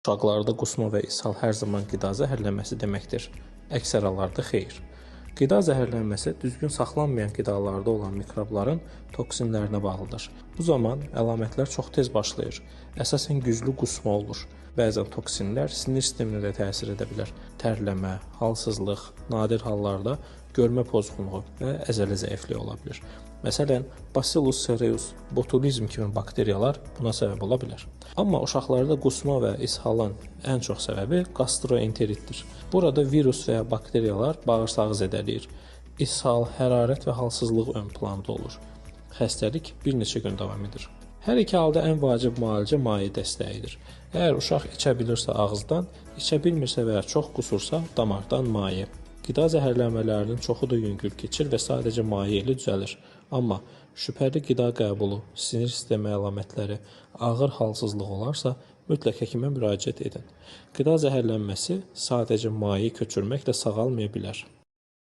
Uşaqlarda qusma və ishal hər zaman qida zəhərlənməsi deməkdir. Əksər hallarda xeyr. Qida zəhərlənməsi düzgün saxlanmayan qidalarda olan mikrobların toksinlərinə bağlıdır. Bu zaman əlamətlər çox tez başlayır. Əsasən güclü qusma olur. Bəzən toksinlər sinir sisteminə də təsir edə bilər. Tərləmə, halsızlıq, nadir hallarda görmə pozğunluğu və əzələ zəifliyi ola bilər. Məsələn, Bacillus cereus, botulizm kimi bakteriyalar buna səbəb ola bilər. Amma uşaqlarda qusma və ishalın ən çox səbəbi gastroenteritdir. Burada virus və ya bakteriyalar bağırsağı zədələyir. İshal, hərarət və halsızlıq ön planda olur. Xəstəlik bir neçə gün davam edir. Hər iki halda ən vacib müalicə maye dəstəyidir. Əgər uşaq içə bilirsə ağızdan, içə bilmirsə və ya çox qusursa damardan maye. Qida zəhərlənmələrinin çoxu da yüngül keçir və sadəcə maye ilə düzəlir. Amma şübhəli qida qəbulu, sinir sistemi əlamətləri, ağır halsızlıq olarsa, mütləq həkimə müraciət edin. Qida zəhərlənməsi sadəcə maye köçürməklə sağalmaya bilər.